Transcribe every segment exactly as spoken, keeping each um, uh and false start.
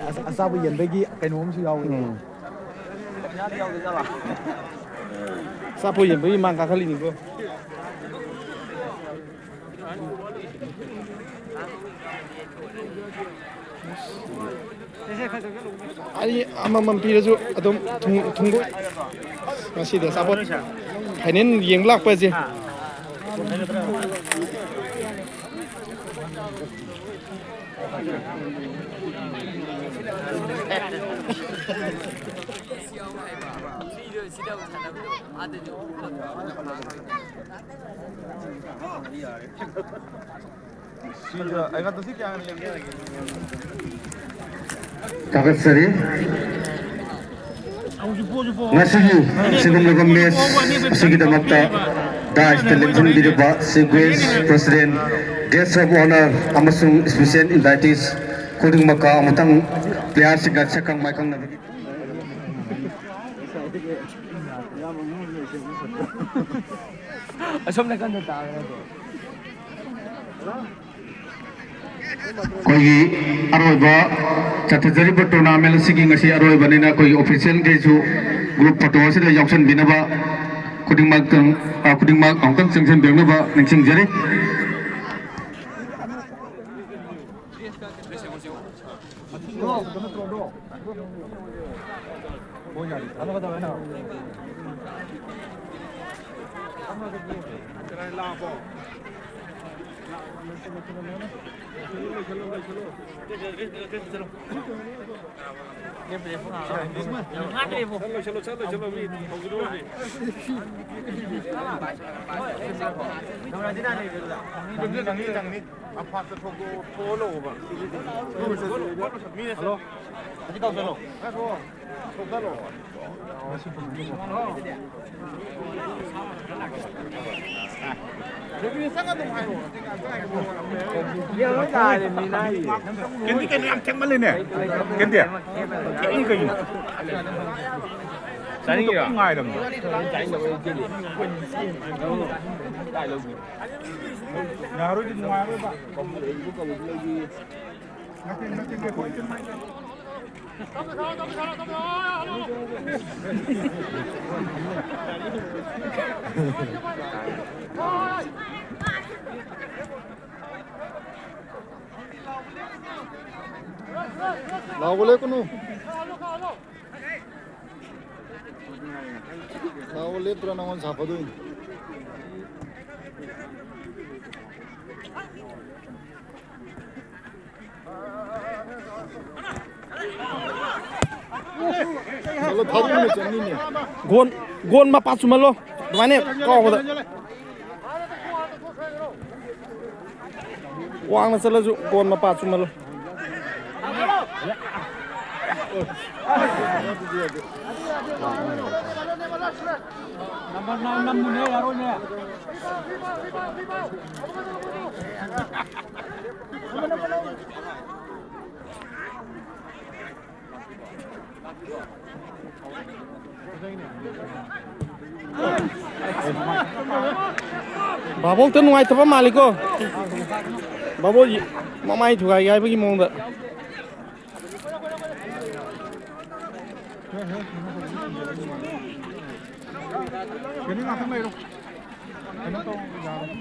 ꯑꯆꯥꯄꯣꯠ ꯌꯦꯟꯕꯒꯤ ꯀꯩꯅꯣ ꯑꯃꯁꯨ ꯌꯥꯎꯋꯦ꯫ ꯎꯝ꯫ ꯑꯆꯥꯄꯣꯠ ꯌꯦꯟꯕꯒꯤ ꯃꯥꯡ ꯀꯥꯈꯠꯂꯤꯅꯤꯀꯣ꯫ ꯑꯩ ꯑꯃꯃꯝ ꯄꯤꯔꯁꯨ ꯑꯗꯨꯝ ꯊꯨꯡ-, ꯊꯨꯡꯒꯣꯏ꯫ ꯉꯁꯤꯗꯤ ꯑꯆꯥꯄꯣꯠ ꯐꯥꯏꯅꯦꯜ ꯌꯦꯡꯕ ꯂꯥꯛꯄꯁꯦ꯫ ꯊꯥꯒꯠꯆꯔꯤ꯫ ꯉꯁꯤꯒꯤ ꯁꯤꯒꯨꯝꯂꯕ ꯃꯦꯆ ꯑꯁꯤꯒꯤꯗꯃꯛꯇ ꯗꯥꯏꯁꯇ ꯂꯦꯡꯁꯤꯟꯕꯤꯔꯤꯕ Chief Guest, President, Guest of Honor ꯑꯃꯁꯨꯡ Special Invitees ꯈꯨꯗꯤꯡꯃꯛꯀ ꯑꯃꯨꯛꯇꯪ ꯄ꯭ꯂꯦꯌꯥꯔꯁꯤꯡꯒ ꯁꯛꯈꯪ ꯃꯥꯏꯈꯪꯅꯕꯒꯤ ꯑꯁꯣꯝ ꯅꯥꯀꯟꯗ ꯇꯥꯈ꯭ꯔꯦ ꯑꯗꯣ꯫ ꯑꯩꯈꯣꯏꯒꯤ ꯑꯔꯣꯏꯕ ꯆꯠꯊꯖꯔꯤꯕ tournament ꯑꯁꯤꯒꯤ ꯉꯁꯤ ꯑꯔꯣꯏꯕꯅꯤꯅ ꯑꯩꯈꯣꯏꯒꯤ officialꯈꯩꯁꯨ group photo ꯑꯁꯤꯗ ꯌꯥꯎꯁꯟꯕꯤꯅꯕ ꯈꯨꯗꯤꯡꯃꯛꯇꯪ, ꯑ, ꯈꯨꯗꯤꯡꯃꯛ ꯑꯃꯨꯛꯇꯪ ꯆꯪꯁꯤꯟꯕꯤꯔꯛꯅꯕ ꯅꯤꯡꯁꯤꯡꯖꯔꯤ꯫ ꯆꯠꯂꯣ, ꯆꯠꯂꯣ, ꯆꯠꯂꯣ, ꯃꯤ ꯍꯧꯒꯗꯧꯔꯦ꯫ ꯅꯪꯅꯤ, ꯅꯪꯅꯤ, ꯅꯪꯅꯤ꯫ ꯑꯐꯥꯛꯇ ꯊꯣꯛꯂꯛꯑꯣ, ꯊꯣꯛꯍꯜꯂꯛꯑꯣꯕ꯫ ꯃꯤꯅ ꯍꯜꯂꯣ꯫ ꯑꯁꯤ ꯀꯧꯁꯜꯂꯣ꯫ ꯉꯥꯏꯈꯣ꯫ ꯊꯣꯛꯍꯜꯂꯛꯑꯣ꯫ ꯀꯦꯟꯗꯤ ꯀꯩꯅꯣ ꯌꯥꯝ ꯊꯦꯡꯃꯜꯂꯦꯅꯦ꯫ ꯀꯦꯟꯗꯤ꯫ ꯊꯦꯡꯉꯤ ꯀꯩꯒꯤꯅꯣ? ꯆꯥꯅꯤꯡꯉꯤꯔꯣ? ꯉꯥꯏꯔꯝꯅꯦ꯫ ꯌꯥꯔꯣꯏꯗꯤ ꯅꯨꯡꯉꯥꯏꯔꯣꯏꯕ꯫ ꯅꯠꯇꯦ, ꯅꯠꯇꯦ, ꯅꯠꯇꯦ꯫ ꯂꯥꯎꯕ ꯂꯦꯞꯀꯅꯨ꯫ ꯂꯥꯎꯕ ꯂꯦꯞꯇ꯭ꯔꯥ ꯅꯪꯉꯣꯟꯗ ꯁꯥꯞꯄꯗꯣꯏꯅꯤ꯫ ꯆꯠꯂꯣ, ꯊꯥꯗꯣꯛꯑꯒ ꯆꯠꯅꯤꯅꯦ꯫ ꯒꯣꯟ, ꯒꯣꯟ ꯃꯄꯥ ꯆꯨꯝꯍꯜꯂꯣ꯫ ꯑꯗꯨꯃꯥꯏꯅ ꯀꯥꯎꯕꯗ꯫ ꯋꯥꯡꯅ ꯆꯠꯂꯁꯨ ꯒꯣꯟ ꯃꯄꯥ ꯆꯨꯝꯍꯜꯂꯣ꯫ ꯅꯝꯕꯔ ꯅꯥꯏꯟ ꯅꯝꯃꯨꯅꯦ, ꯌꯥꯔꯣꯏꯅꯦ꯫ ꯚꯥꯕꯣꯛꯇ ꯅꯨꯡꯉꯥꯏꯇꯕ ꯃꯥꯜꯂꯤꯀꯣ꯫ ꯚꯥꯕꯣꯛ ꯃꯃꯥꯏ ꯊꯨꯒꯥꯏꯒꯦ ꯍꯥꯏꯕꯒꯤ ꯃꯑꯣꯡꯗ꯫ ꯀꯩꯅꯣ ꯉꯥꯛꯇꯪ ꯂꯩꯔꯣ꯫ ꯀꯩꯅꯣ ꯇꯧ, ꯌꯥꯔꯣꯏ꯫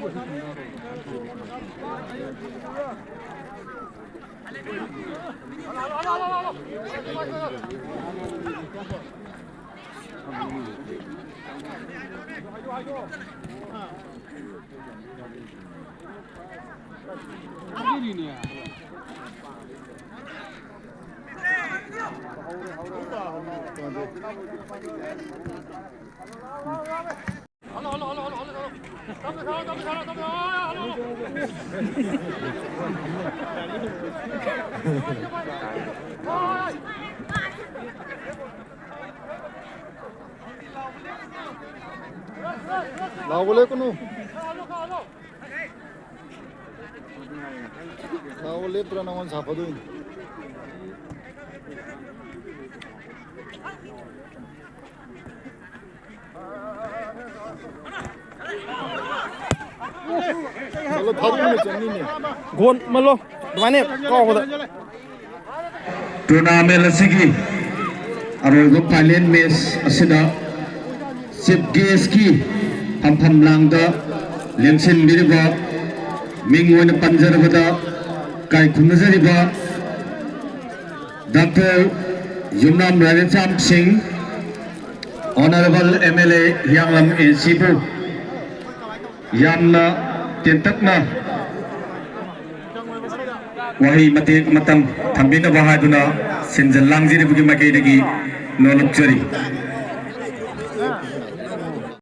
ꯂꯥꯎꯕ ꯂꯦꯞꯀꯅꯨ꯫ ꯂꯥꯎꯕ ꯂꯦꯞꯇ꯭ꯔꯥ ꯅꯪꯉꯣꯟꯗ ꯁꯥꯞꯄꯗꯣꯏꯅꯤ꯫ ꯆꯠꯂꯣ, ꯊꯥꯗꯣꯛꯑꯒ ꯆꯠꯅꯤꯅꯦ꯫ ꯒꯣꯟ ꯃꯜꯂꯣ꯫ ꯑꯗꯨꯃꯥꯏꯅ ꯀꯥꯎꯕꯗ꯫ ꯇꯣꯔꯅꯥꯃꯦꯟ ꯑꯁꯤꯒꯤ ꯑꯔꯣꯏꯕ ꯐꯥꯏꯅꯦꯜ ꯃꯦꯆ ꯑꯁꯤꯗ ꯆꯤꯐ ꯒꯦꯁꯀꯤ ꯐꯝꯐꯝ ꯂꯥꯡꯗ ꯂꯦꯡꯁꯤꯟꯕꯤꯔꯤꯕ, ꯃꯤꯡ ꯑꯣꯏꯅ ꯄꯟꯖꯔꯕꯗ ꯀꯥꯏꯈꯨꯝꯅꯖꯔꯤꯕ ꯗꯥꯛꯇꯔ ꯌꯨꯝꯅꯥꯝ ꯔꯥꯙꯦꯁ꯭ꯌꯥꯝ ꯁꯤꯡ, ꯑꯣꯅꯔꯦꯕꯜ ꯑꯦꯝ ꯑꯦꯜ ꯑꯦ ꯍꯤꯌꯥꯡꯂꯝ ꯑꯦ ꯁꯤꯕꯨ ꯌꯥꯝꯅ ꯇꯦꯟꯇꯛꯅ ꯋꯥꯍꯩ ꯃꯇꯦꯛ ꯃꯇꯝ ꯊꯝꯕꯤꯅꯕ ꯍꯥꯏꯗꯨꯅ ꯁꯤꯟꯖ ꯂꯥꯡꯖꯔꯤꯕꯒꯤ ꯃꯥꯏꯀꯩꯗꯒꯤ ꯅꯣꯂꯨꯛꯆꯔꯤ꯫